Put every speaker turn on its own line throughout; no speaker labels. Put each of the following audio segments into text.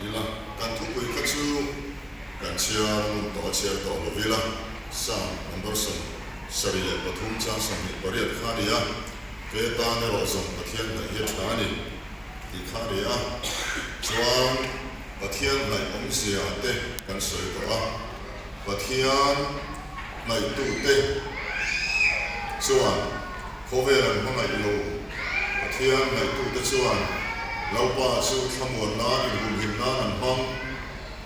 ila. Kan thupui kha chu kan chhiar ngun tawh a chhiar tawh lo ila, Psalm number 73 chang 28 kha a ni a, Ke tan erawh zawng Pathian hnaih hi a tha a ni tih kha a ni a, chuan Pathian hnaih awmzia te kan sawi tawh a, Pathian hnaihtute chuan khawvel an hmangaih lo, Pathian hnaihtute chuan Lalpa chu thlamuan nan inhumhim nan an hmang,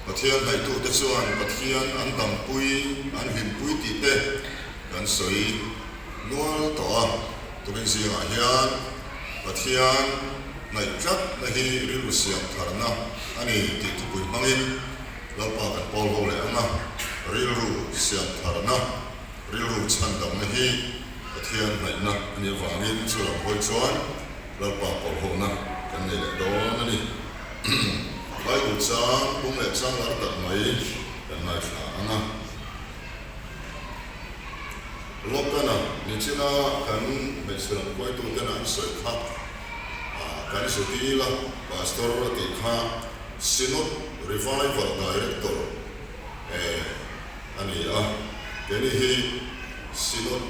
Pathian hnaihtute chuan Pathian an dampui, an hlimpui tih te kan sawi nual tawh a. Tukin zingah hian Pathian hnaih tlatna hi rilru siam tharna a ni tih thupui hmangin Lalpa kan pawl ho leh ang a, rilru siam tharna, rilru chhandamna hi Pathian hnaihna a nih avangin chu lam hawi chuan Lalpa pawl hona kan nei leh dawn a ni. Bible chang pum leh chang lar tak mai kan ngaithla ang a. Lawkana nichina kan hmeichhe lam hruaituten an sawi kha kan zudil a, Pastor a tih kha Synod Revival Director a ni a, keini hi Synod,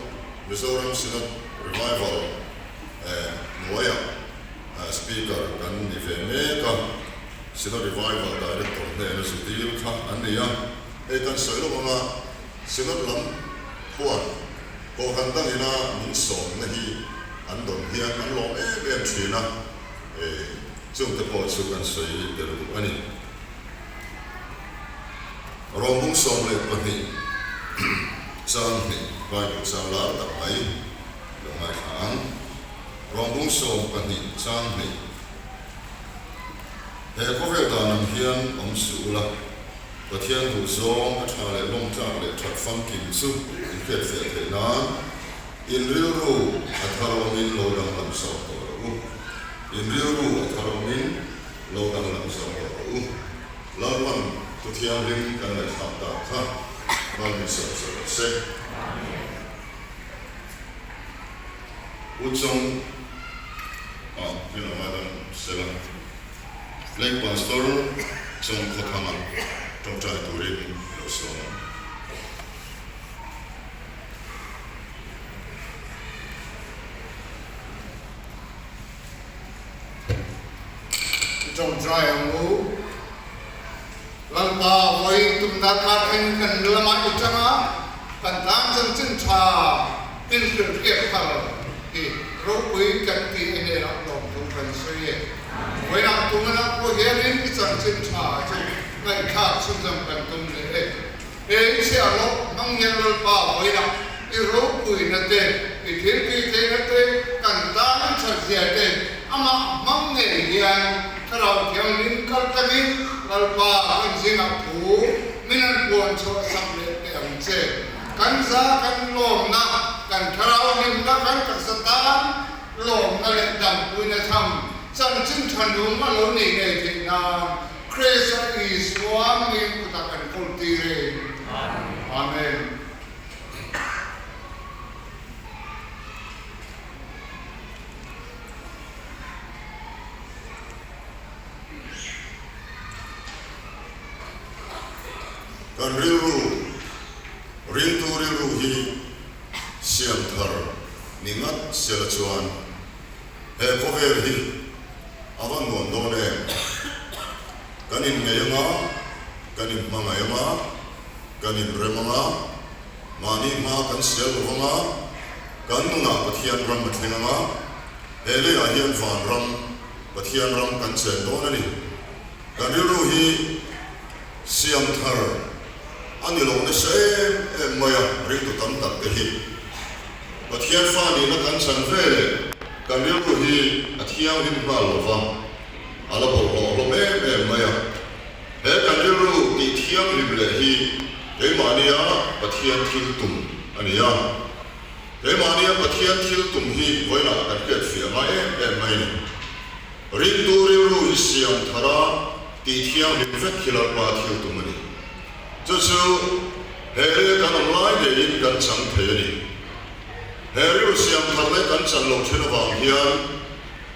Mizoram Synod Revival hnuaiah Speaker kan ni ve mek a, Synod Revival Director hnena zudil kha an ni a, hei kan sawi lo anga Synod lam khuan Kohhran dangina min sawmna hi an dawn hian an lawm em em thin a. Chungte pawh chu kan sawi tel duh a ni. Rawng 12 chang hnih Bible chang lar tak mai lo ngaithla ang. Rawng 12 chang hnih He khawvel dan ang hian awm suh ula, Pathian duh zawng a tha leh lawm tlak leh that famkim chu in hriatfiah theih nan, In rilru a thar awmin lo danglam zawk tawh rawh u. In rilru a thar awmin lo danglam zawk tawh rawh u. Lalpan thu thianghlim kan ngaihthlak tak kha mal min sawm zawk rawh se. U Chong ah min lo ngaidam sela. Lake Pastor Chong Khawthanga tawngtai turin lo sawm ang.
Tawngtai ang u. Lalpa vawi tumna kha thleng kan lamah i tang a, kan tan chanchin tha in hrilhriat thar hi ropui kan tih a hnenah lawmthu kan sawi e. Vawiinah tunah pawh hianin i chanchin tha chu ngaihthlak chhunzawm kan tum leh e. He i chhiahhlawh hmang hian Lalpa vawiinah i ropuina te, i thiltih theihna te, kan tan i that zia te amah hmang ngei hian Thlarau Thianghlim kal tlangin Lalpa kan zingah thu min han puan chhuah sak leh teh ang che. Kan za kan lawmna, kan Thlarau hlimna kan taksa tan lawmna leh dampuina tham chanchin tha nung a lo nih ngei theih nan Krista Isua hming kutah kan kawl tir e. Amen.
Kan rilru, ringtu rilru hi siam thar ni ngat sela chuan He khawvel hi a va nuam dawn em? Kan innei anga, kan inhmangaih anga, kan inrem anga, mahni hma kan sial lo anga, kan nunah Pathian ram a thleng anga, he leiah hian vanram, Pathian ram kan chen dawn a ni. Kan rilru hi siam thar a ni lo nasa em em mai a, ringtu tam tak te hi. Pathian fa nihna kan chan ve leh kan rilru hi a thianghlim nghal lo va, a la bawlhhlawh hlawm em em mai a. He kan rilru tih thianghlim leh hi keimahnia Pathian thil tum a ni a. Keimahnia Pathian thil tum hi vawiinah kan hriatfiah ngai em em mai a ni. Ringtu rilru hi siam thara tih thianghlim vek hi Lalpa thil tum a ni. Chu chu he ril kan awm lai ngeiin kan chang thei a ni. He rilru siam thar leh kan chan loh then avang hian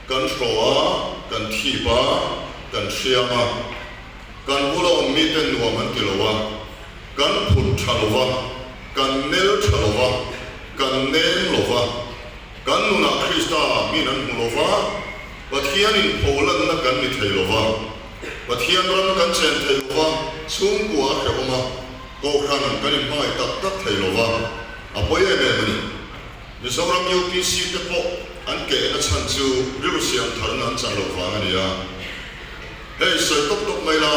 kan hraw a, kan thip a, kan hriam a. Kan bula awm miten nuam an ti lo a, kan phut tha lo va, kan nel tha lo va, kan nem lo va, kan nunah Krista min an hmu lo va, Pathianin pholanna kan ni thei lo va, Pathian ram kan chen thei lo va, chhungkua a hrehawm a, kohhran kan inhmangaih tak tak thei lo va, a pawi em em a ni. Mizoram UPC te pawh an kehna chhan chu rilru siam tharna an chan loh vang a ni a. Hei sawi tawp tawp mai la,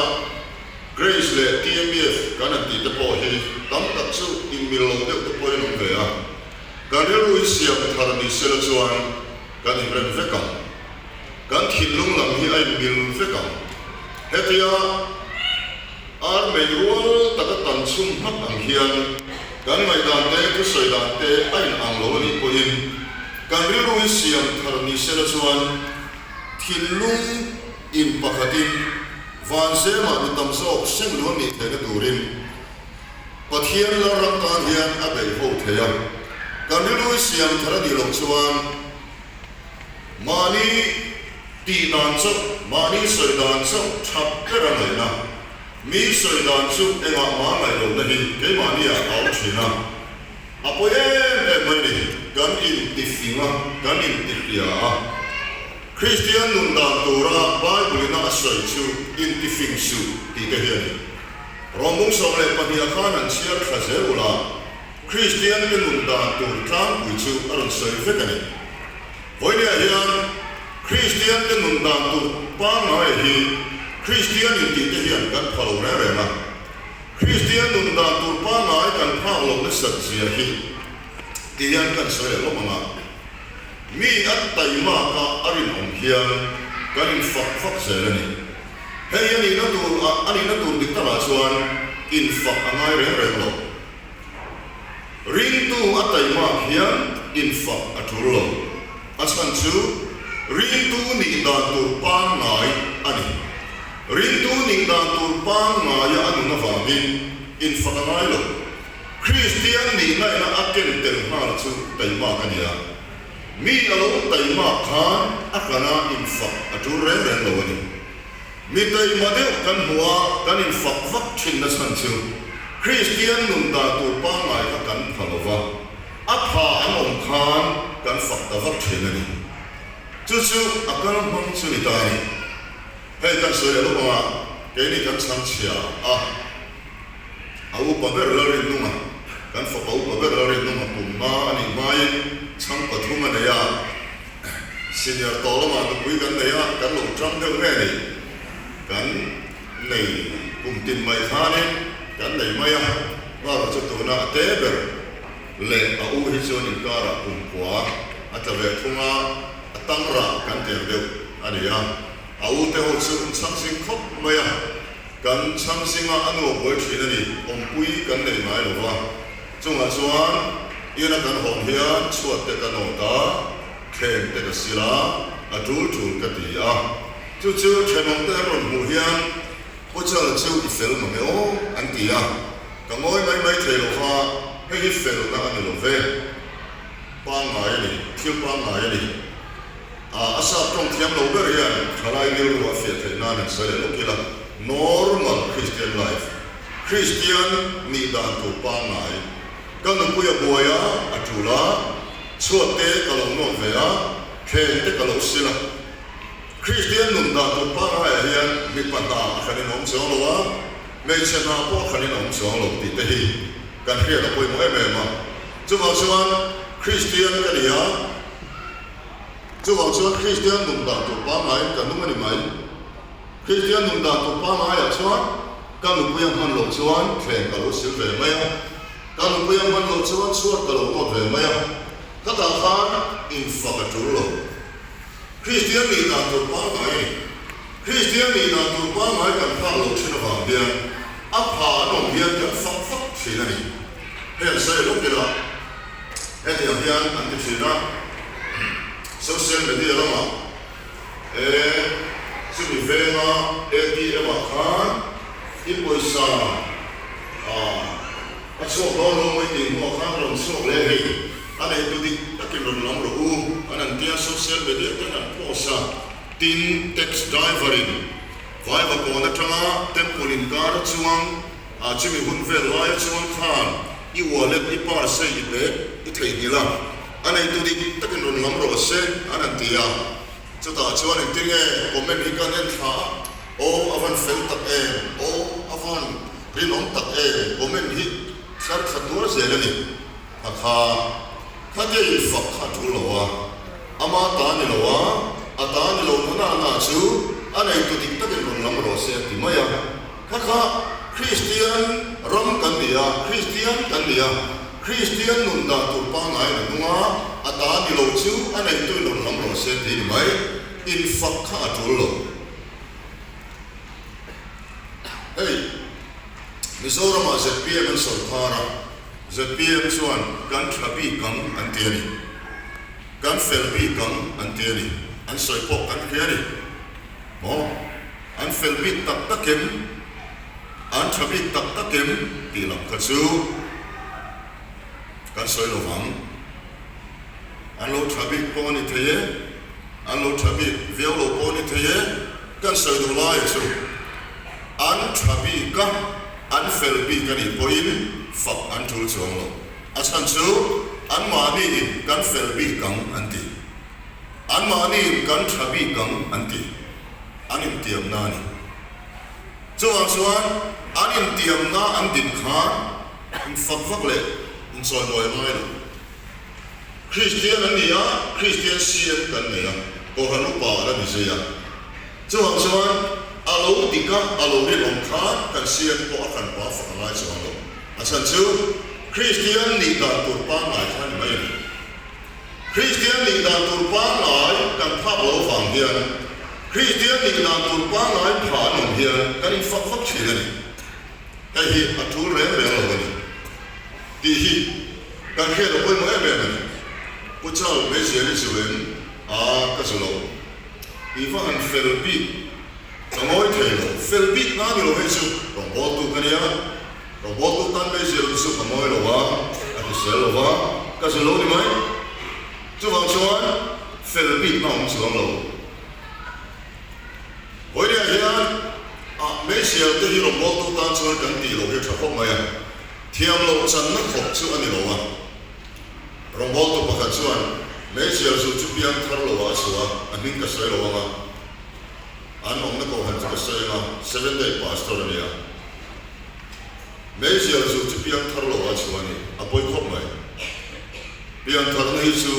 Grace leh TMF kan han tih te pawh hi tam tak chu inmil lo deuh te pawhin awm ve a. Kan rilru hi siam thar ni sela chuan kan inrem vek ang. Kan thinlung lam hi a inmil vek ang. Hetia ar mei rual taka tan chhum hmak ang hian kan ngaihdan te, thusawi dan te a inang lo a nih pawhin kan rilru hi siam thar ni sela chuan Thinlung in pakhatin vanzemah mi tam zawk seng luan nih theihna turin Pathian Lalram tan hian a beih ho thei a. Kan rilru i siam thar a nih loh chuan mahni tih dan chauh, mahni sawi dan chauh thap ber a ngaihna, mi sawi dan chu engah mah ngaih lohna hi keimahni ah a awm thin a. A pawi em em mai ni, kan intifing a, kan intihria a. Kristian nun dan tura Bible ina a sawi chu intifing suh tih te hi a ni. Rawmbung 12 ah khan an chhiar thla zel ula, Kristian te nun dan tur tlangpui chu a rawn sawi vek a ni. Vawinia hian Kristian te nun dan tur pangngai hi Kristian intih te hian kan pha lo reng reng a. Kristian nun dan tur pangngai kan phak loh nasat zia hi ti hian kan sawi leh lawm ang a, mi a taimak a a rinawm hian kan infak vak zel a ni. Hei a nihna tur a nihna tur dik takah chuan infak a ngai reng reng lo. Ringtu a taimak hian infak a tul lo. A chhan chu ringtu nih dan tur pangngai a ni. Ringtu nih dan tur pangngaia a nun avangin infak a ngai lo. Kristian nih ngaihna a ken tel nghal chu taimak a ni a. Mi a lo taimak khan a hrana infak a tul reng reng lo a ni. Mi taima deuh kan hmuh a, kan infak vak thinna chhan chu Kristian nun dan tur pangngai kha kan pha lo va, a pha an awm khan kan fak ta vak thin a ni. Chu chu a kal hmang chu ni ta a ni. Hei kan sawi leh lawk ang a, keini kan chhang chhia a, a upa ber Lalrinnunga, kan fapa upa ber Lalrinnunga kum hma a nih hmain chhang pathum a nei a, senior tawh lamah nupui kan nei a, kan lo tang deuh nge ni, kan nei kum tin mai khanin kan nei mai a, marawh chu tuna a te ber leh a u hi chuan inkarah kumkhua a tla ve thung a, a tang rah kan tiang deuh a ni a. A u te ho chu an chhang zing khawp mai a, kan chhang zinga a nu a buai thin a ni, awmpui kan nei ngai lo va. Chungah chuan ina kan hawn hian chhuat te ka nawt a, thleng te ka sil a, a tul tul ka ti a. Chu chu thenawm te an rawn hmuh hian Pu Chala chu i fel mang e aw an ti a, ka ngawi mai mai thei lo va, hei hi felna a ni lo ve, pangngai a ni, thil pangngai a ni. A sap tawng thiam lo ber hian thalai rilru a fiah theih nan an sawi leh lawk ila, normal Christian life, Kristian nih dan tur pangngai, ka nupui a buai a, a tul a, chhuat te ka lo nawt ve a, thleng te ka lo sil a. Kristian nun dan tur pangaiah hian mipa hna a hran in awm chuang lo a, hmeichhe hna pawh a hran in awm chuang lo tih te hi kan hriat a pawimawh em em a. Chuvang chuan Kristian ka ni a. Chuvang chuan Kristian nun dan tur pangaiin ka nung a ni mai. Kristian nun dan tur pangaiah chuan ka nupui a hman loh chuan thleng ka lo sil ve mai a, ka nupui a hman loh chuan chhuat ka lo nawt ve mai a, khatah khan infak a tul lo. Kristian nih dan tur pangngai a ni. Kristian nih dan tur pangngai kan phak loh thin avang hian a pha an awm hian kan fak fak thin a ni. Hei an sawi lawk ila. Hetiang hian an ti thin a, social media lamah e chumi venga ATM ah khan i pawisa a chhuak dawn lo mai tih hnuah khan rawn chhuak leh hei a neitu dik takin rawn lam rawh u an an tia social media ten an post a, tin taxi driver in. Vaivakawn atanga Temple inkar a chuang ah chumi hun vel laia chuang khan i wallet, i purse i bag i theihnghilh a, a neitu dik takin rawn lam rawh se an han ti a. Chutah chuan engtin nge comment hi kan en thla a, aw a van fel tak em, aw a van rinawm tak em, comment hi thlar thla tuar zel a ni. Kha kha khatia infak kha a tul lo a, ama ta ni lo a, a ta ni lo na na na chu a neitu dik takin rawn lam rawh se a ti mai a. Kha kha Kristian ram kan ni a, Kristian kan ni a, Kristian nun dan tur pangngai na hnung a, a ta ni lo chu a neituin rawn lam rawh se tih ni mai, infak kha a tul lo. Hei, Mizoramah zpm an sawrkar a, zpm chuan kan tha bik ang an ti a ni, kan fel bik ang an ti a ni, an sawi pawh kan hria a ni maw? An fel bik tak tak em? An tha bik tak tak em? Tih lam kha chu kan sawi lo vang. An lo tha bik pawh a ni thei e, an lo tha bik viau lo pawh a ni thei e, kan sawi duh lai chu an tha bik a, an fel bik a nih pawhin fak an tul chuang lo. A chhan chu anmahni in kan fel bik ang an ti. Anmahni in kan tha bik ang an ti. An intiamna a ni. Chuvang chuan an intiamna an din khan infak vak leh inchawimawi a ngai lo. Kristian an ni a, Kristian CM kan nei a, Kohhran upa a la ni zui a. Chuvang chuan a lo dik a, a lo rinawm khan kan CM pawh a hranpa fak a ngai chuang lo. A chhan chu Kristian nih dan tur pangngai kha a ni mai a ni. Kristian nih dan tur pangngai kan phak lo vang hian Kristian nih dan tur pangngai pha an awm hian kan infak vak thin a ni. Hei hi a tul reng reng lo a ni tih hi kan hriat a pawimawh em em a ni. Pu Chal hmeichhia hi zu em? Aa ka zu lo. I va han fel bik ka ngawi thei lo. Fel bik na ni lo hei chu rawngbawltu ka nia. Rawngbawltu tan hmeichhia lam chu ka ngawi lo a, a hrisel lo va, ka zu lo ni mai. Chuvang chuan fel bik na awm chuang lo. Vawinia hian a hmeichhia te hi rawngbawltu tan chuan kan tih loh hi a tha khawp mai a, thiam loh channa khawp chu a ni lo a. Rawngbawltu pakhat chuan hmeichhia zu chu piang thar lo ah a chhuah a, a hming ka sawi lo ang a, an awmna kohhran chu ka sawi ang a, Seventh Day Pastor a ni a. Hmeichhia zu chu piang thar lo ah a chhuah a ni, a pawi khawp mai. Piang tharna hi chu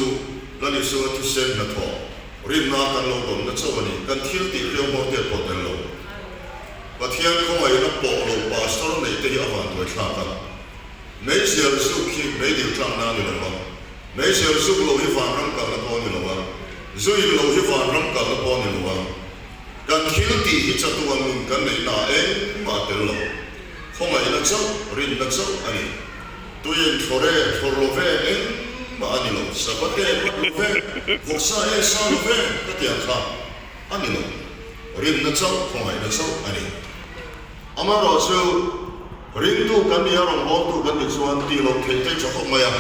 Lal Isua thisen hnathawh Rinna kan lo dawmna chauh a ni, kan thil tih hriau hmawr te pawh tel lo. Pathian khawngaihna pawh lo pastor neih te hi a van tuai thlak a. Meizial zuk hi meidil tlangna a ni lo va, meizial zuk lo hi vanram kalna pawh a ni lo a, zu in lo hi vanram kalna pawh a ni lo a. Kan thil tih hi chatuan nun kan neihna ah engmah a tel lo. Khawngaihna chauh, rinna chauh a ni. Tuiin thlawr e, thlawr lo ve, engmah a ni lo. Sabbath e, bat lo ve, vawksa e, sa lo ve, ka ti ang kha a ni lo. Rinna chauh, khawngaihna chauh a ni. Amaherawhchu, ringtu kan nih a, rawngbawltu kan nih chuan tih loh theih te tha khawp mai a.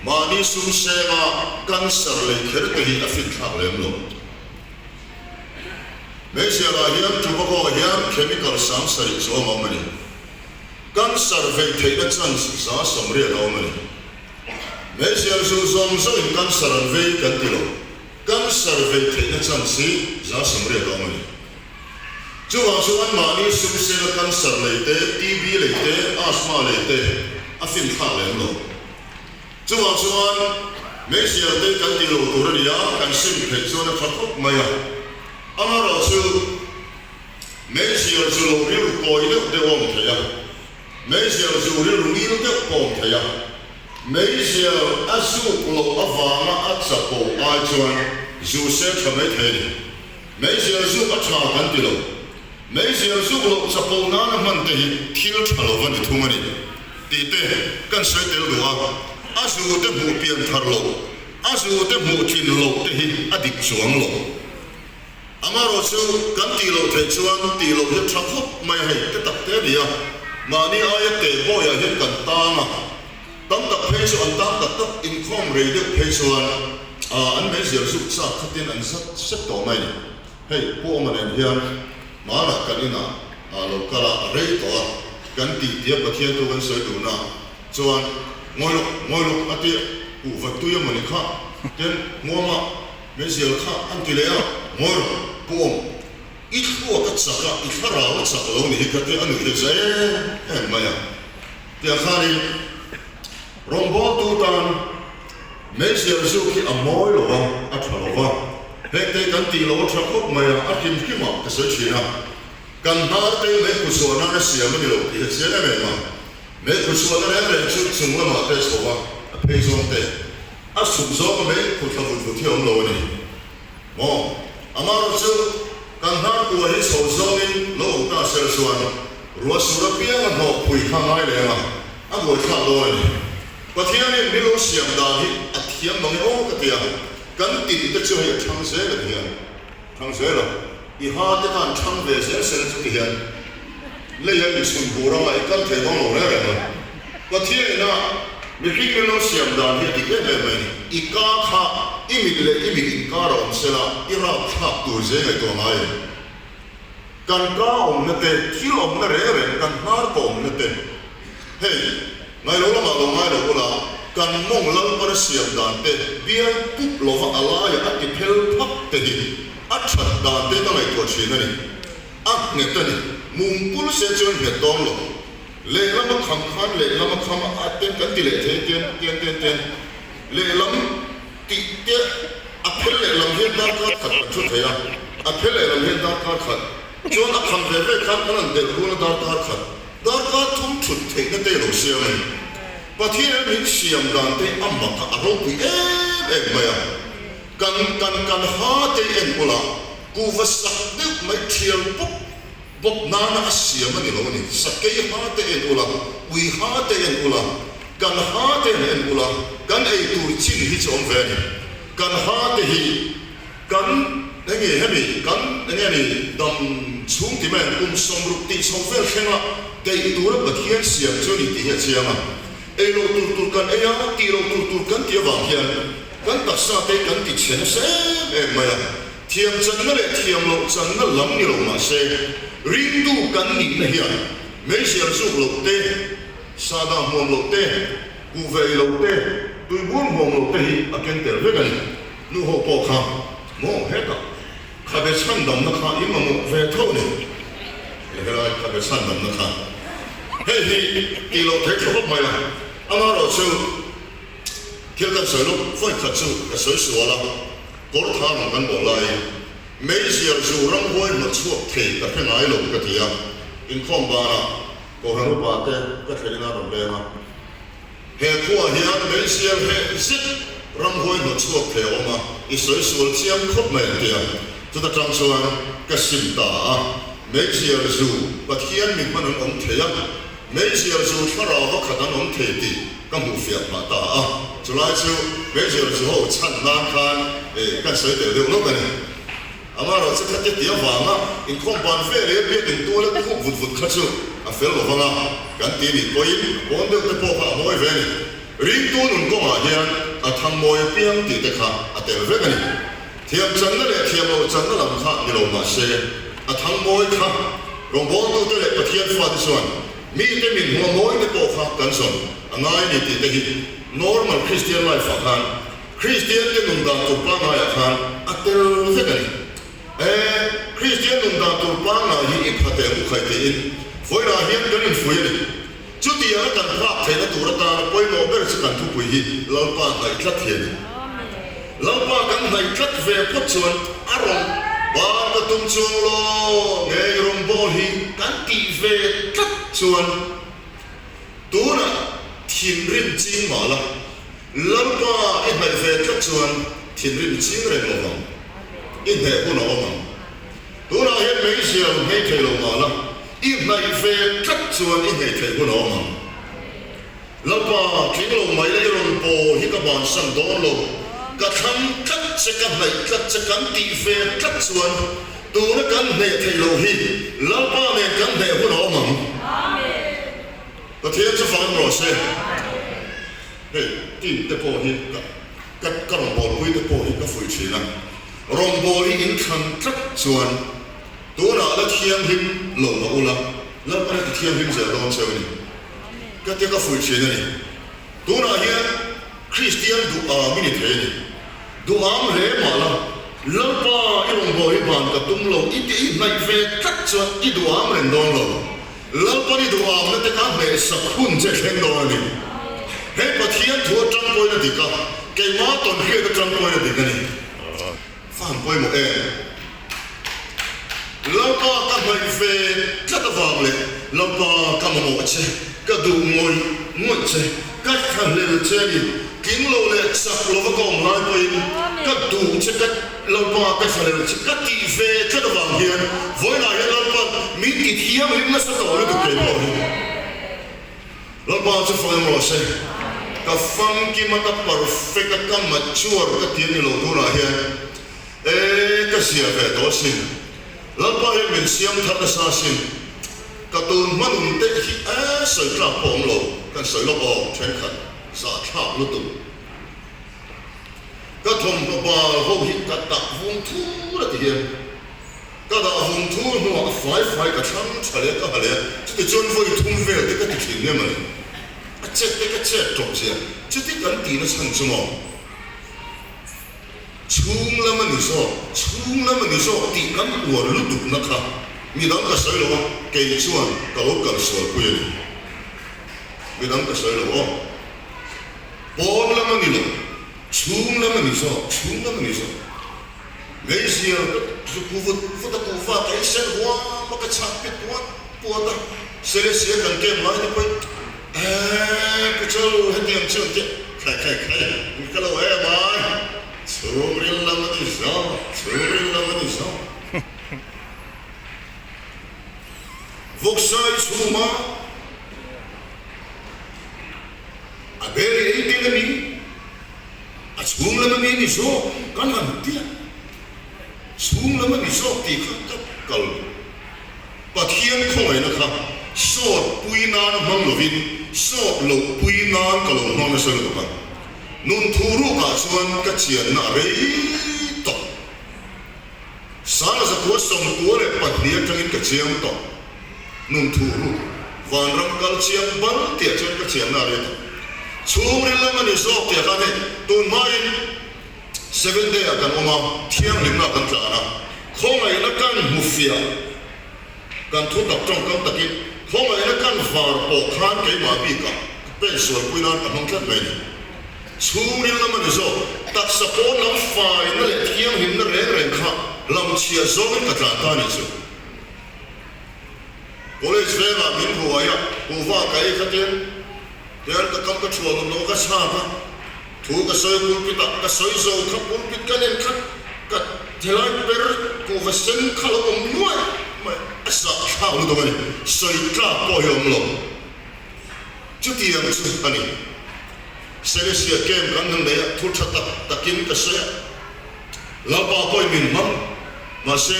Mahni sum senga cancer lei kher te hi a finthlak lem lo. Hmeichhialah hian tobacco hian chemical 70 chuang a awm a ni. Cancer vei theihna chance 80% a awm a ni. Hmeichhiar zu zawng zawngin cancer an vei kan ti lo, cancer vei theihna chance hi 80% a awm a ni. Chuvang chuan mahni sum sena cancer lei te, TB lei te, asthma lei te a finthlak lem lo. Chuvang chuan hmeichhiar te kan ti lo tur a ni a, kan sim theih chuan a tha khawp mai a. Amaherawhchu, Meizial zu lo rilru kawi deuh deuh a awm thei a, meizial zu rilru ngil deuh pawh a awm thei a. Meizial a zuk loh avanga a chapo ai chuan zu se tha mai thei a ni. Meizial zuk a tha kan ti lo. Meizial zuk loh chapo nana hman te hi thil tha lo va ni thung a ni tih te kan sawi tel duh a. A zu te hmuh pian thar loh, a zu te hmuh tlin loh te hi a dik chuang lo. Amaherawhchu, kan tih loh theih chuan tih loh hi tha khawp mai a hei te tak te a ni a, mahni aia teh bawiah hian kan tang a, tam tak phei chu an tang tak tak inkhawm rei deuh phei chuan an meizial zuk chak khatin an zat sep tawh mai a ni. Hei Pu Awma nen hian. Hmanah kan inah ah lo kal a, a rei tawh a, kan tih tia Pathian chu kan sawi dun a, chuan ngawi lawk, ngawi lawk a tia kuhva tui a mawni kha, tin hmuama meizial kha an ti leh a, ngawi rawh, pu awm, i thluak a chak a, i thlarau a chak lo ni hi ka tia a nuih leh za em em mai a, tiang khanin rawngbawltu tan meizial zuk hi a mawi lo a, a tha lo va, hengte kan tih lo a tha khawp mai a, a hrim hrimah ka sawi thin a, kan hnar te meikhu chhuah nana siam a ni lo tih hi a chiang em em a, meikhu chhuahna reng reng chu chung lamah te chho va, a phei zawng te, a chhuk zawnga meikhu thla vut vut hi a awm lo a ni. Maw? Amaherawhchu, kan hnar kua hi chho zawngin lo awm ta sel chuan ruah sur apiang a hnawh phui kha ngai leng a, a buaithlak dawn a ni. Pathianin min lo siam dan hi a thiam mang e aw ka ti a, kan tin te chu hei a thang zel a ti hian, thang zel a, i ha te khan thang ve zel sel chu ti hian lei a inchhun bur anga i kal thei dawn lo reng reng a. Pathianin a mihring min lo siam dan hi a dik em em mai ni. I ka kha i mit leh i mit inkar a awm sela i rapthlak tur zeng ngaihtuah ngai em? Kan ka awmna te, thil awmna reng reng, kan hnar ka awmna te, hei, ngailo lamah lo ngai lo ula, kan mawng Lalpana siam dan te bial pup lova a laiah a ti phel phak te hi a that dan te ka ngaihtuah thin a ni. A nghet a ni. Mum pul se chuan nghet dawn lo. Lehlam a kham khan lehlam a kham a ten kan ti leh thei ten ten ten ten lehlam tih te a phel lehlam hian darkar khat kan thu thei a, a phel lehlam hian darkar khat chuan a kham ve ve khan kan han delh rual a darkar khat darkar thum thut theihna te lo siam a ni. Pathian min siam dan te a mak a a ropui em em mai a, kan kan kan ha te en ula kuhva sak deuh mai thial pawp Bawk nana a siam a ni lo a ni. Sakei ha te en ula, ui ha te en ula, kan ha te han en ula, kan ei tur chin hi chu awm ve a ni. Kan ha te hi kan enge hemi kan enge ni dam chhung ti mai ang kum 60 tih chho vel thlenga deih tura Pathian siam chu a ni tih hi a chiang a. Ei loh tur tur kan ei a, tih loh tur tur kan tih avang hian kan taksa te kan ti chhe nasa em em mai a. Thiam channa leh thiam loh channa lam ni lo mah se, ringtu kan nihna hian meizial zuk loh te, sahdah hmuam loh te, kuhve ei loh te, tuibur hmuam loh te hi a ken tel vek a ni. Nu ho pawh kha maw hetah khabe chhandamna kha i mamawh ve tho a ni. He helai khabe chhandamna kha hei hi tih loh theih thlawp mai a, amaherawhchu thil kan sawi lawk vawi khat chu ka sawi sual a. Kawr thar ang kan bawh laiin meizial zu ramhuai hnawt chhuak thei ka hre ngai lo ka ti a, inkhawm banah Kohhran upa te ka thlenin a rawn leng a, he khuaah hian meizial heh zet ramhuai hnawt chhuak thei a awm a, i sawi sual chiang khawp mai an ti a, chuta tang chuan ka sim ta a, meizial zu Pathian mi hman an awm thei a, Meizial zu thlarau va khat an awm thei tih ka hmuh fiah phah ta a, chulai chu meizial zu ho chhan nan khan kan sawi tel deuh lawk a ni. Amaherawh chu khatia ti avanga inkhawm ban ve leh biak in tual a khup vut vut kha chu a fel lo vang a, kan ti nih pawhin a pawn deuh te pawh kha a mawi ve a ni. Ringtu nun kawngah hian a thang mawi apiang tih te kha a tel vek a ni. Thiam channa leh thiam loh channa lam kha ni lo mah se, a thang mawi kha rawngbawltute leh Pathian fate chuan mite min hmuh a mawi te pawh kha kan zawn a ngai a ni tih te hi normal Christian life ah khan Christian te nun dan tur pangaiah khan a tel vek a ni. E, Christian nun dan tur pangai hi i pha teh u khai tiin vawilah hian kan infui a ni. Chutianga kan phak theihna tur atana pawimawh ber chu kan thupui hi Lalpa hnaih tlat hi a ni. Lalpa kan hnaih tlat ve phawt chuan a rawn ban ka tum chuang law nge i rawn bawl hi kan tih ve tlat chuan tunah thinrim ching mah la, Lalpa i hnaih ve tlat chuan thinrim ching reng lo vang, i hneh hun a awm ang. Tunah hian meizial hmei thei lo mah la, i hnaih ve tlat chuan i hmei theih hun a awm ang. Lalpa, tling lo mai la i rawn paw hi ka bansan dawn lo. Ka thlang tlat che, ka hnaih tlat che, kan tih ve tlat chuan tuna kan hneh theih loh hi Lalpa nen kan hneh hun a awm ang. Pathian chu fang rawh se. Hei, team te pawh hi ka ka ka rawngbawlpui te pawh hi ka fuih thin a. Rawngbâwl hi in thlan tlat chuan. Tunah la thianghlim lo mah ula, Lalpan a ti thianghlim zel dawn cheu a ni. Ka tia ka fuih thin a ni. Tunah hian Kristian duham i ni thei a ni. Duham hle mah la, Lalpa i rawngbâwl hi ban ka tum lo i tih i hnaih ve tlat chuan i duham reng dawn lo. Lalpan i duhamna te kha hnehsak hun che thleng dawn a ni. Hei Pathian thu atang pawhin a dik a, keimah tawnhriat atang pawhin a dik a ni. Fan pawimawh em? Lalpa ka hnaih ve tlat avang leh Lalpa ka mamawh che, ka duh ngawih ngawih che, ka thlahlel che a ni. Tling lo leh chak lova ka awm lai pawhin ka duh che, ka Lalpa ka thlahlel che ka tih ve tlat avang hian vawiinah hian Lalpa min ti thianghlim nasa tawh lutuk kei pawh hi. Lalpa chu fang rawh se. Ka famkim a, ka perfect a, ka mature ka ti a ni lo tunah hian e ka zia ve tawh asin. Lalpa hian min siam thar nasa asin. Ka tun hma nun te hi e sawi tlak pawh awm lo, kan sawi lawk aw thenkhat zahthlak lutuk. Ka thawmhnaw bal ho hi ka dah vung thur a ti hian. Ka dah vung thur hnuah a fai fai ka thlang tha leh ka ha leh a, chutichuan vawi thum vel te ka ti thin em a ni. A chet te ka chet tawp zia, chuti kan tihna chhan chu maw? Chhung lam a ni zawk, chhung lam a ni zawk tih kan uar lutukna kha midang ka sawi lo a, kei chuan ka lo kalsual pui a ni. Midang ka sawi lo aw. Pawn lam a ni lo, chhung lam a ni zawk, chhung lam a ni zawk. Meizial ka zu ku vut vut a kuhva ka ei sen huam a ka chhak pit puat puat a, Selesia kan kem lai te pawhin eeh pu Chal hetiang chu an ti khai khai khai in ka lo em ai chhungril lam a ni zawk chhungril lam a ni zawk vawksai chhuma a bel i ei tel a mi. A chhung lam a mi ni zawk kan han ti a, chhung lam a ni zawk tih kha ka kal Pathian khawngaihna kha sawt pui nan a hmang lovin sawt loh pui nan ka lo hmang nasa lutuk a, nun thu rukah chuan ka chianna a rei tawh. Sangzakua 92 atangin ka chiang tawh. Nun thu ruk vanram kal chiang bal tih ah chuan ka chianna a rei tawh. Chhungril lam a ni zawk tih ah khan hei tun hmain Seven Day ah kan awm a, thianghlimna ah kan tlan a, khawngaihna kan hmu fiah kan thu tak tawngkam takin khawngaihna kan var pawh khan keimah bikah ka pen sualpui nan ka hmang tlat mai a ni. Chhungril lam a ni zawk, taksa pawn lam faina leh thianghlimna reng reng kha lamchhia zawngin ka tlan ta a nih chu. College vengah min ruai a, kuhva ka ei khatin tian ka kam ka thuah nawm lo a ka chhak a, thu ka sawi pulpit ah ka sawi zo kha pulpit ka nen kha ka helai per kuhva sen kha lo awm nuai mai a zahthlak lutuk a ni, sawi tlak pawh hi a awm lo. Chutiang chu a ni. Selesia camp kan han nei a, thu tha tak takin ka sawi a. Lalpa pawhin min hmang. Mahse,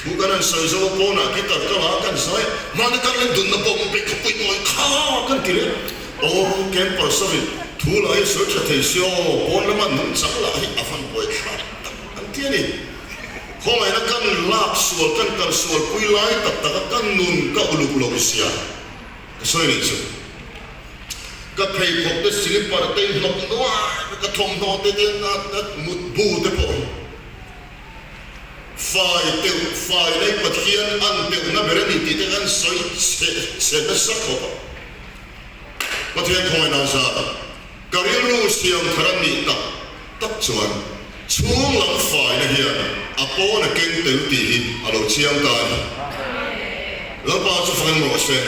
thu kan han sawi zo a, pawnah guitar ka la a, kan zai a, mahni kan len dunna pawh min peih khawpui mawi kha kan ti leh. Aw, camper sawiin thu lah hi sawi tha thei si aw, pawn lama nungchang lah hi a van buai thlak tak an ti a ni. Khawngaihna kan lak sual, kan kal sual pui lai tak tak a, kan nun ka uluk lo zia ka sawi nih chu. Ka pheikhawk te slipper te in hnawk nuai ka thawmhnaw te te mut bu te pawh hi fai teuh fai nei Pathian an teuhna ber a ni tih te kan sawi chhe chhe nasa khawp a. Pathian khawngaihna zat a ka rilru siam thar a nih tak tak chuan chhung lam faina hian a pawn a keng tel tih hi a lo chiang ta a ni. Lalpa chu fang rawh se.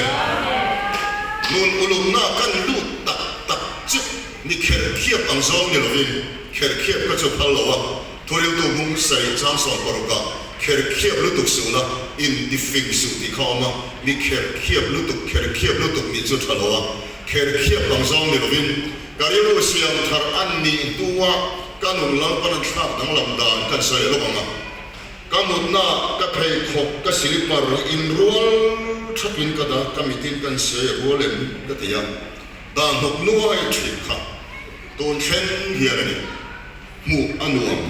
Nun ulukna kan lut tak tak chu ni kherkhiap ang zawng ni lovin kherkhiap ka chu phal lo a, thuriltu bung sarih chang 60 ah kherkhiap lutuk suhna intifing suh tih kha a awm a, mi kherkhiap lutuk kherkhiap lutuk nih chu tha lo a, kherkhiap ang zawng ni lovin Ka rilru siam thar an nih hnua ka nun Lalpan an thlak danglam dan kan sawi lawk ang a. Ka mutna ka pheikhawk ka silipar inrual thapin ka dah ka mitin kan sawi rual em ka ti a. Dan hnawk nuai thin kha tun thleng hian a ni. Hmuh a nuam.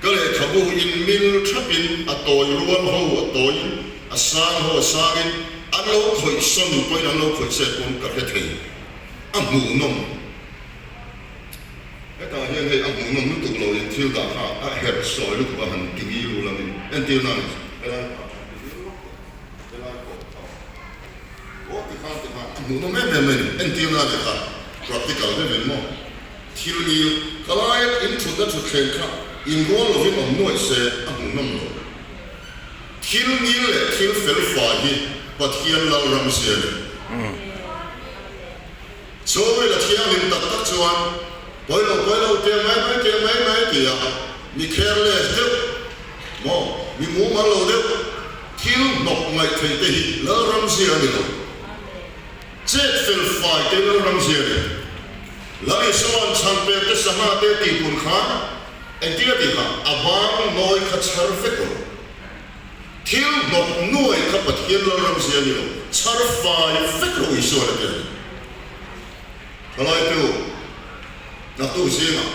Ka lehkhabu in mil thapin a tawi rual ho a tawiin a sang ho a sangin an lo khawih sawn pawhin an lo khawih chet pawn ka hre thei. A hmuhnawm. Hetah hian hei a hmuhnawm lutuk lo in thil dah kha a herh sawi lutuk a han ti ngil u langin entir nan helai kha han ti ngil lawk teh helai pawh kha aw ti khan ti khan a hmuhnawm em em mai ni entir nan leh kha practical deuhin maw thil ngil khalai in thutna thutthleng kha inrual lovin awm nuaih se a hmuhnawm lo. Thil ngil leh thil fel fai hi Pathian Lalram zia ni. Chawi la thianghlim tak tak chuan pawi lo pawi lo tiang mai mai tiang mai mai ti a, mi careless deuh maw, mi mumal lo deuh thil hnawk ngaih theih te hi Lalram zia a ni lo. Chet fel fai te Lalram zia a ni. Lal Isua'n chhan pek te sangha te tih pun khan Engtin a tih kha? A bang nawi kha chhar vek lo. Thil hnawk nuai kha Pathian Lalram zia ni lo, chhar fai vek lo Isuan a ti a ni. Thalai te u, naktuk zingah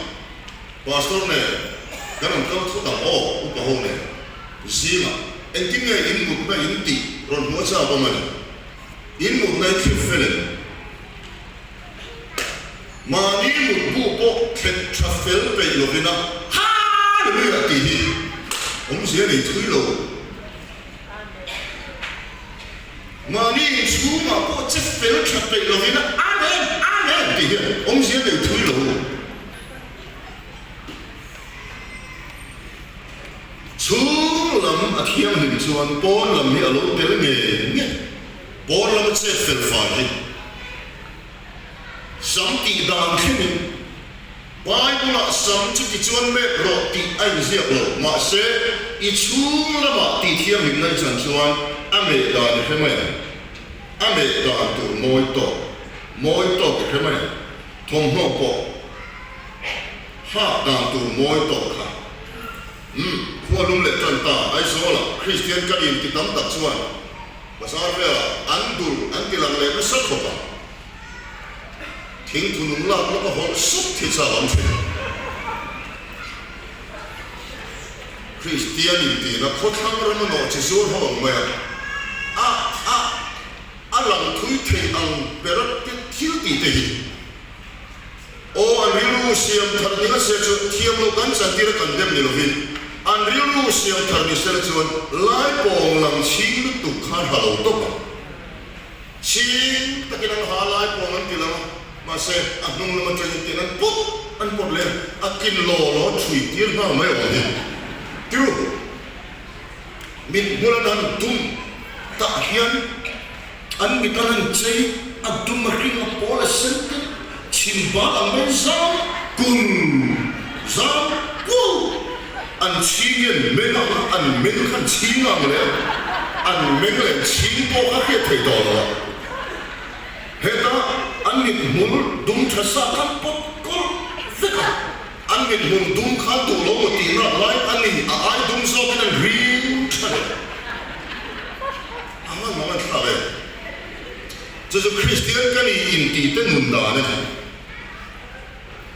Pastor nen kan rawn kal thut ang aw, upa ho nen zingah engtin nge in mutna in tih rawn hmuh a chak awm a ni. In mutna i thlip fel em? Mahni mutbu pawh thlep tha fel peih lovin a Hallelujah tih hi awmzia nei thui lo. Mahni inchhungah pawh che fel tha peih lovin a Amen! Amen! tih hian awmzia nei thui lo. Chhung lam a thianghlim chuan pawn lam hi a lo tel ngei ngei. Pawn lama chet fel fai hi. Sam tih dan thlengin Bible-ah sam chu tichuan mek rawh tih a inziak lo. Mahse, i chhung lamah tih thianghlimna i chan chuan a meh dan i hre mai ang. A meh dan tur mawi tawk, mawi tawk i hre mai ang. Thawmhnaw pawh hak dan tur mawi tawk kha. Umm, khua lum leh tan ta Aizawlah Kristian ka inti tam tak chuan Bazar velah an dul an ti lang leh nasa khawp a, thingthu nung lak lawk a hawlh sup thi chau an thin. Kristian intihna khawthlang rama nawh chi zur ho ang mai a, a a a lang thui thei ang bera te thil tih te hi. Aw, an rilru siam thar ni nasa chu thiam loh kan chantir a kan dem ni lovin, an rilru siam thar ni sela chuan lai pawng lang chhing lutuk khan ha lo tawp ang. Chhing takin an ha lai pawng an ti lang a, mahse a hnung lam atangin tin an pawt an pawt leh a, a kin law law thui tir nghal mai awm hi. Tiru, mit hmul an han dum tah hian. An mit a lan chei, a dum a hring a pawl a sen te, chhim bal ang mai zam kun zam ku an chhing hi an meng ang a, an meng kha an chhing ang leh a, an meng leh an chhing pawh kha hriat theih tawh lo a. Heta an mit hmul dum tha sa kha an pawt kawlh vek a, an mit hmul dum kha an duh lo maw tih nak lai a ni, a ai dum zawkin an ring tha leh. A hman hmang an thlak e. Chu chu Kristian ka ni intih te nun dan a ni.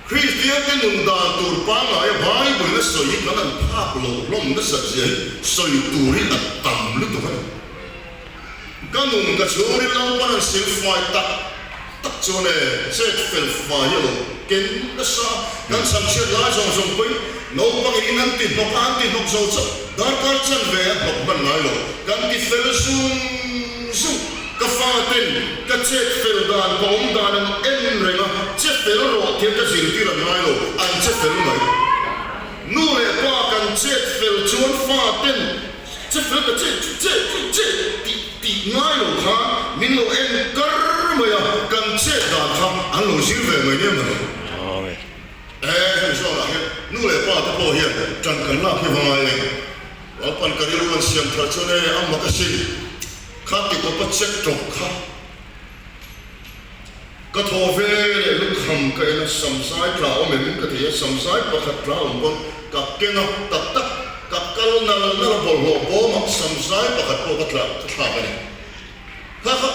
Kristian te nun dan tur pangngaia Bible in a sawi hi kan an phak lo hlawm nasat zia hi sawi tur hi a tam lutuk a ni. Ka nun ka chhungin Lalpan an sil fai tak tak chuan e chet fel fai a lo ken nasa a, kan chhangchhiat lai zawng zawng pawhin naupangin in an ti hnawk a, an ti hnawk zo chauh, darkar chanve a hnawk hman ngai lo, kan ti fel zung zung, ka faten ka chet fel dan ka awm dan an en reng a, che fel rawh tia ka zirtir an ngai lo, an che fel mai. Nu leh pa kan chet fel chuan faten Che fel ta che che che tih tih ngai lo khan min lo en kar mai a, kan chet dan kha an lo zir ve mai nia maw? E hemi zawnah hian nu leh pa te pawh hian tan kan lak hi va ngai em? Lalpan ka rilru an siam thar chuan e a mak asin, kha ti kawpa check tawp kha. Ka thaw ve leh lukham ka en a, samzai tla awm em ka ti a, samzai pakhat tla awm pawn ka keng a, tak tak ka kal nal nal a bawlhhlawh bawmah samzai pakhat pawh ka tla ka thlak a ni. Kha kha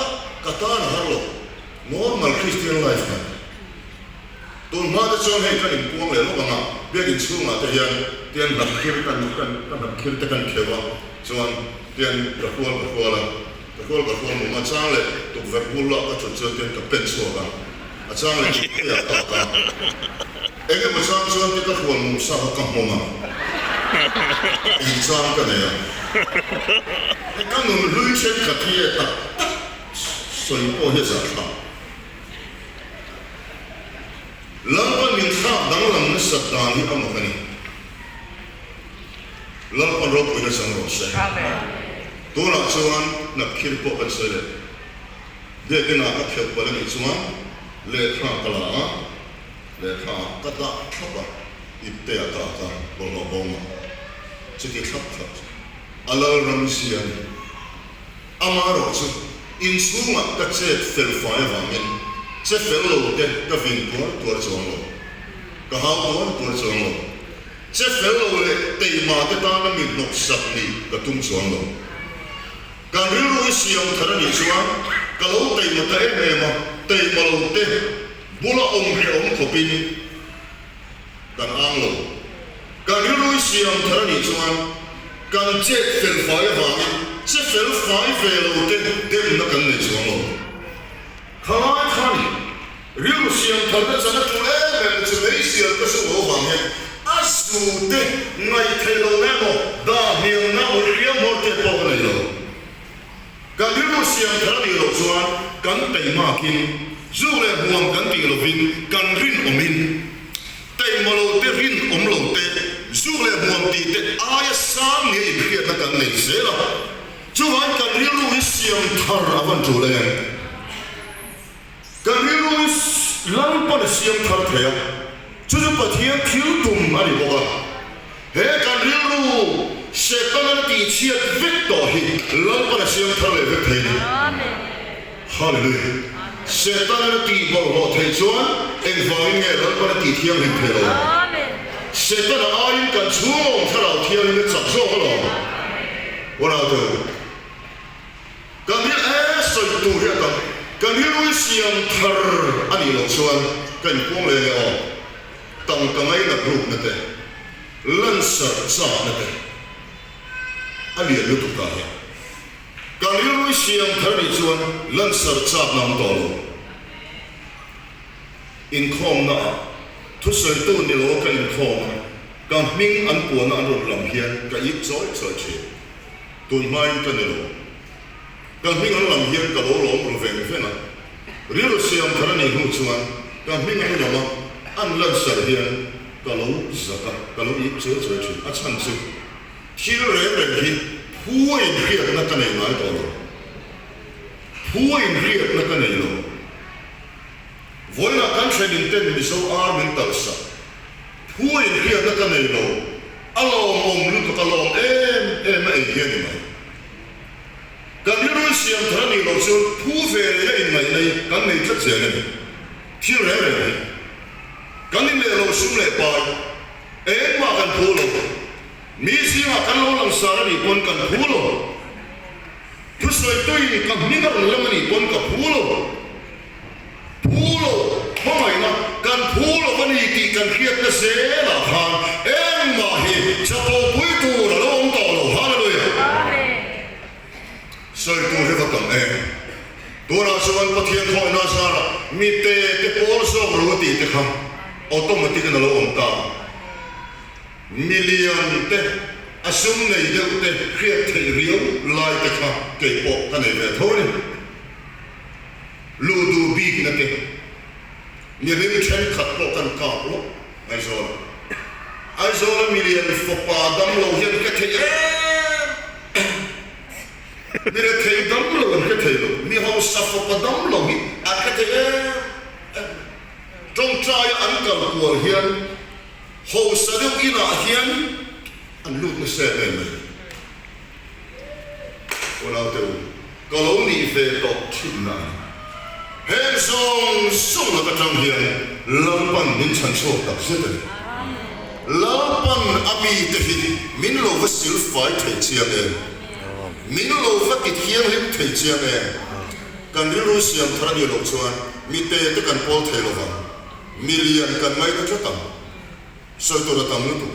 ka tan a har lo, normal Christian life ka ni. Tun hma te chuan hei ka inpuang leh lawk ang a. Biakin chhungah te hian tian hnam khir kan kan ka hnam khir te kan kheuh a, chuan tian ka hrual ka hrual a, ka hrual ka hrual mum a, chang leh tukverh bul ah ka thut chuan tian ka pen chhuak a, a chang leh ipte ah ka ak a, eng emaw chang chuan te ka hrual mum sa kha ka hmawm a, tih chang ka nei a, ka nun hlui thenkhat hi e tak tak sawi pawh hi a zahthlak. Lalpa min thlak danglam nasat dan hi a mak a ni. Lalpan ropuina chang rawh se. Tunah chuan hnapkhir pawh kan sawi leh. Biakinah ka kheuh palh a nih chuan lehkha ka la a, lehkha ah ka dah thlap a, ipte ah ka ak a, bawlhhlawh bawmah chuti thlap thlap chu a lalram zia a ni. Amaherawh chu, inchhungah ka chet fel fai avangin che fel lo te ka vin tuar tuar chuang lo. Ka hau tuar tuar chuang lo. Che fel lo leh teima te tana mi hnawksak nih ka tum chuang lo. Kan rilru i siam thar a nih chuan ka lo teima ta em em a, teima lo te bula awm hrehawm khawpin kan ang lo. Kan rilru i siam thar a nih chuan kan chet fel fai avangin che fel fai ve lo te demna kan nei chuang lo. Khalai kha ni, rilru siam tharna chan a tul em em na chu meizial ka zu lo vang hian a zu te ngaih theih lo emaw dah hniamna emaw hriam hawr te pawh ka nei lo. Kan rilru siam thar a nih loh chuan kan teimakin zu leh hmuam kan tih lovin kan rinawmin Taima lo te, rinawm lo te, zuk leh hmuam tih te aia sang nia inhriatna kan nei zel a, chuvangin kan rilru hi siam thar a van tul em? Kan rilru hi Lalpan a siam thar thei a, chu chu Pathian thil tum a ni bawk a. He kan rilru Setana tihchhiat vek tawh hi Lalpan a siam thar leh vek thei a ni. Hallelujah! Setana tih bawlhhlawh theih chuan engvangin nge Lalpan a tih thianghlim thei lo ang? Setana aiin kan chhung awm thlarau thianghlim a chak zawk alawm. Unaute u, kan ri e sawi tur hi a tam. Kan rilru i siam thar a nih loh chuan ka inpuang leh nge aw? Tangka ngainat rukna te, lansarh chakna te a lian lutuk ta hian kan rilru siam thar nih chuan lansarh chakna awm tawh lo. Inkhawmna ah thusawitu ni lo ka inkhawm a, ka hming an puana an rawn lam hian ka ip chawi chawi thin. Tun hmain ka ni lo. Ka hming an lam hian ka lo lawm ru veng veng a, rilru siam thar a nih hnu chuan ka hming an lam a, an lansar hian ka lo zak a, ka lo ip chuai chuai thin. A chhan chu thil reng reng hi phu a inhriatna ka nei ngai tawh lo. Phu a inhriatna ka nei lo. Vawiinah kan thlenin ten Mizo ar min talh sak. Phu a inhriatna ka nei lo. A lawmawm lutuk a lawm em em a ei hi a ni mai. Kan rilru siam thar a nih loh chuan phu ve reng a inngaihna hi kan nei tlat zel a ni. Thil reng reng hi kan in leh lo sum leh pai engmah kan phu lo. Mi zingah kan lo langsar a nih pawn kan phu lo. Thusawi tuin ka hming a rawn lam a nih pawn ka phu lo. Phu lo, hmangaihna kan phu lo a ni tih kan hriatna zelah khan engmah hi chapopui tur a lo awm tawh lo. Hallelujah! Sawi tur hi va tam em? Tunah chuan Pathian khawihna zarah mite te pawl zawk ru tih te kha automatic in a lo awm ta. Milian te, a sum nei deuh te hriat theih riau lai te kha kei pawh ka nei ve tho a ni. Luh duh bikna te, mihring thenkhat pawh kan kap lawk Aizawla. Aizawla milian fapa dam lo hian hre thei em em. Mi rethei dam lo an hre thei lo, mi hausa fapa dam lo hi an hre thei em em. Tawngtaia an kal kual hian hausa deuh inah hian an lut nasa em em mai. Unaute u, ka lo nih ve tawh thin a ni. Heng zawng zawng lak atang hian Lalpan min chhan chhuak tak zet a ni. Lalpan a mite hi min lo va silfai thei chiang em? Min lo va ti thianghlim thei chiang em? Kan rilru siam thar a nih loh chuan mite te kan pawl thei lovang, milian kan ngaina tlat ang. Sawi tur a tam lutuk.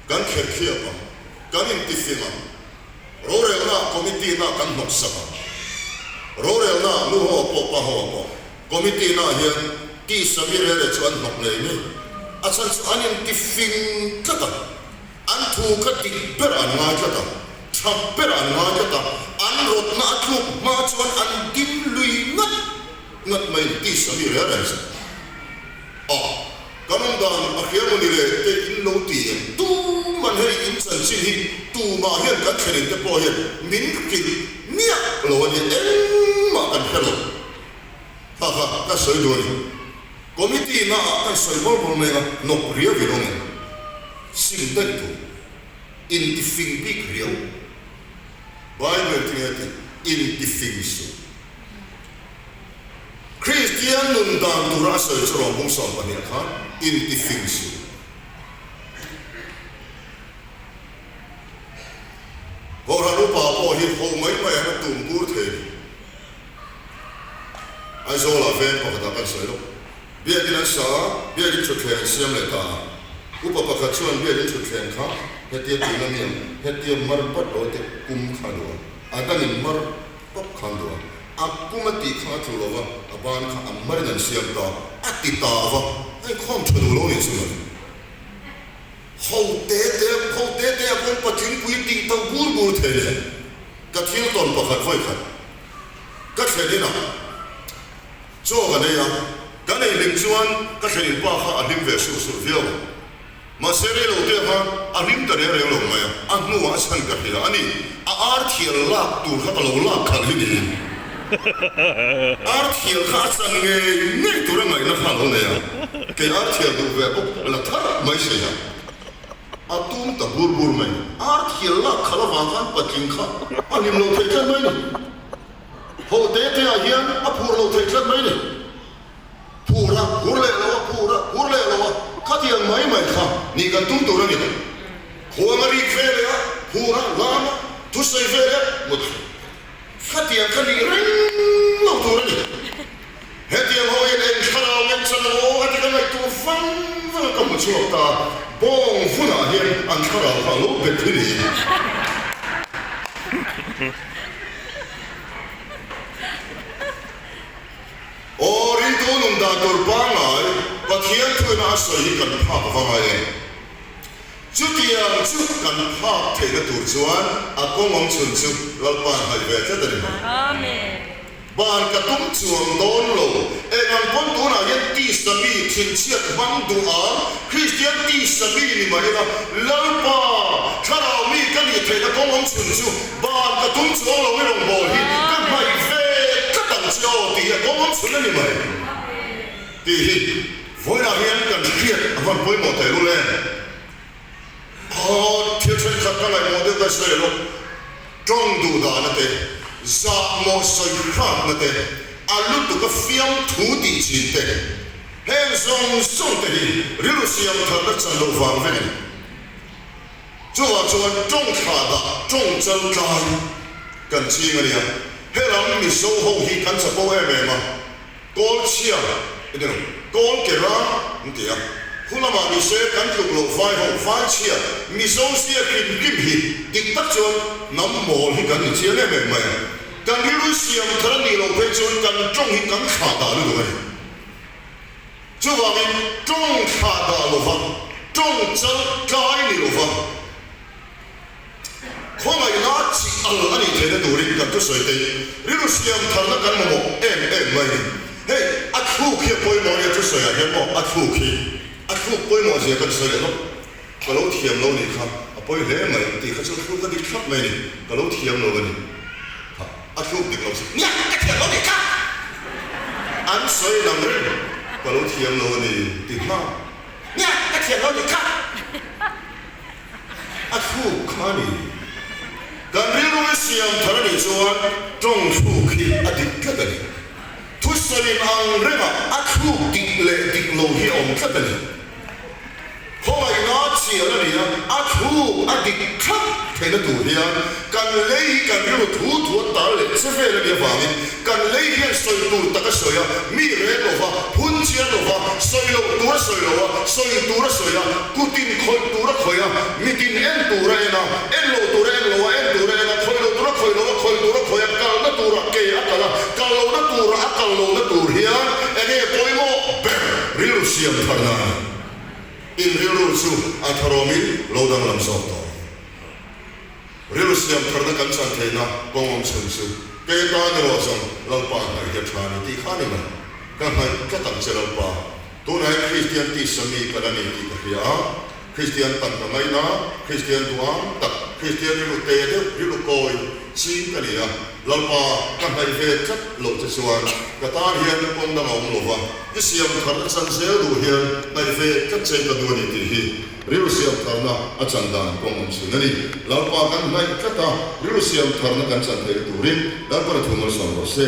Kan kher khiap ang, kan intifing ang, rorelna committee na kan hnawksak ang. Rorelna nu ho ah pawh pa ho ah pawh committee na hian tisa mi rere chu an hnawk ngei ngei. A chhan chu an intifing tlat a, an thu kha dik ber an ngai tlat a, tha ber an ngai tlat a, an rawtna a tluk hma chuan an ding lui ngat ngat mai ni tisa mi rere chu. A, kan awm dan a hria maw ni le te in lo ti em? Tuman hei in chanchin hi tumah hian kan thlenin te pawh hian min hrilh miah lo a nia, engmah kan hre lo. Kha kha ka sawi duh a ni. Committee na ah kan sawi mawl mawl mai a, nawk riau in awm em? Sim daih tur. Intifing bik riau. Bible tinge tih intifing suh. Kristian nun dan tura a sawi chu Rawng 12 khan intifing suh. Kohhran upa pawh hi ho mai mai ang a tum bur thei ni. Aizawlah veng pakhatah kan sawi lawk. Biakin an sa a, biakin thutthleng an siam leh ta a. Upa pakhat chuan biakin thutthleng kha hetia tuna mi ang, hetia mar pat lo te kum kha a duh a, a dangin mar Pawp khan duh a, a kum a tih kha a tlu lo va, a ban kha a marin an siam ta, a ti ta va, a inkhawm tha duh lo nih chu mawle. Ho te te, ho te te a pawn patlingpui tih to bur bur thei le, ka thil tawn pakhat vawi khat ka thlen inah chaw ka nei a, kan ei hlim chuan ka thlen in pa kha a hlim ve surh surh viau a. Mahse rei lo te kha a hlim ta reng reng lo mai a, a hnuah a chhan ka hria a ni. A ar thial lak tur kha ka lo lak khalh hi niin. Ar thial kha a chan ngei ngei tur a ngaihna kha a lo nei a, kei ar thial duh ve bawk la thar mai si a. A tum ta bur bur mai. Ar thial lak khalh avang khan patling kha a hlim lo thei tlat mai ni. Ho te te ah hian a phur lo thei tlat mai ni. Phur a, phur leh lo a, phur a, phur leh lo a, khatiang mai mai kha nih kan tum tur a ni lo. Khuang a rik ve leh a, phur a, lam a, thusawi ve leh a, mut a. Khatiang kha nih reng lo tur a ni. Hetiang ho hian eng thlarau ngen chan aw a ti ka ngaihtuah vang vang a ka hmu chhuak ta, bawng vunah hian an thlarau kha a lo bet hi niin. Aw ringtu nun dan tur pangngai Pathian thuina a sawi hi kan phak va ngai em? Chutiang chu kan phak theihna tur chuan a kawng awm chhun chu Lalpa'n haih ve tlat a ni mai. Ban ka tum chuang dawn lo. Eng ang pawn tunah hian tisa mi thinchhiat hmang duh ang Kristian tisa mi ni mah ila Lalpa thlarau mi ka nih theihna kawng awm chhun chu Ban ka tum chuang lo i rawngbâwl hi ka hnaih ve tlat ang che aw tih hi a kawng awm chhun a ni mai tih hi vawiinah hian kan hriat a hman pawimawh teh lul em? Aw thil thenkhat ka ngaihmawh deuh ka sawi lawk, tawng duh dahna te, zahmawh sawi hratna te, a lutuk a fiamthu tih chin te, heng zawng zawng te hi rilru siam tharna chan loh vang vek a ni. Chuvang chuan tawng thlah dah tawng chal tlai kan ching a nia. Helam Mizo ho hi kan chapo em em a, kawl chhia i ni lo, kawl ke rang an ti a. Khu lamah ni se kan tluk loh vai ho vai chhia Mizo zia hrim hrim hi dik tak chuan hnam mawl hi kan ni chiang em em mai a. Kan rilru siam thar a nih loh phei chuan kan tawng hi kan thlah dah lutuk a ni. Chuvangin tawng thlah dah lova, tawng chal tlai ni lova, khawngaihna chi al a nih theihna turin kan thusawi te rilru siam tharna kan mamawh em em mai a ni. Hei, a thluk hi a pawimawh a nia thusawiah hian maw a thluk hi, a thluk pawimawh zia kan sawi leh lawk. Ka lo thiam lo nih kha a pawi hle mai tih kha chu a thluk a dik thlap mai a ni, ka lo thiam lo a ni. Kha a thluk dik lo chu nia ka thiam lo nih kha an sawi nang reng ka lo thiam lo a ni ti hma nia ka thiam lo nih kha a thluk kha a ni. Kan rilru hi siam thar a nih chuan tawng thluk hi a dik tlat a ni. Thusawi ang renga a thluk dik leh dik lo hi a awm tlat a ni. Khawngaihna chian a ni a, a thluk a dik thlap. theihna tur hian kan lei hi kan rilru thu thu a tal leh che vel a nih avangin kan lei hian sawi tur tak a sawi a, mi rel lo va, phun chiar lo va, sawi loh tur a sawi lo a, sawi tur a sawi a, kutin khawih tur a khawih a, mitin en tur a en a, en loh tur a en lo a, en tur a en a, khawih loh tur a khawih lo a, khawih tur a khawih a, kalna turah ke a kal a, kal lohna turah a kal lohna tur hian enge pawimawh ber rilru siam thar nan in rilru chu a tharawmin lo danglam zawk tawh. Rilru siam tharna kan chan theihna kawng awm chhun chu kei tan erawh zawng Lalpa hnaih hi a tha a ni tih kha a ni mai. Ka hnaih tlat ang che Lalpa. Tunah hian Kristian tisa mi ka la ni tih ka hria a, Kristian tak ka ngaina, Kristian duham tak, Kristian rilru te deuh, rilru kawi ching ka ni a. Lalpa ka hnaih ve tlat loh che chuan ka tan hian kawng dang a awm lo va, i siam tharna chan zel duh hian hnaih ve tlat che ka duh a ni tih hi Rilru siam tharna a chan dan kawng awm chhun a ni. Lalpa kan hnaih tlat a, rilru siam tharna kan chan theih turin Lalpa na thu malsawm rawh se.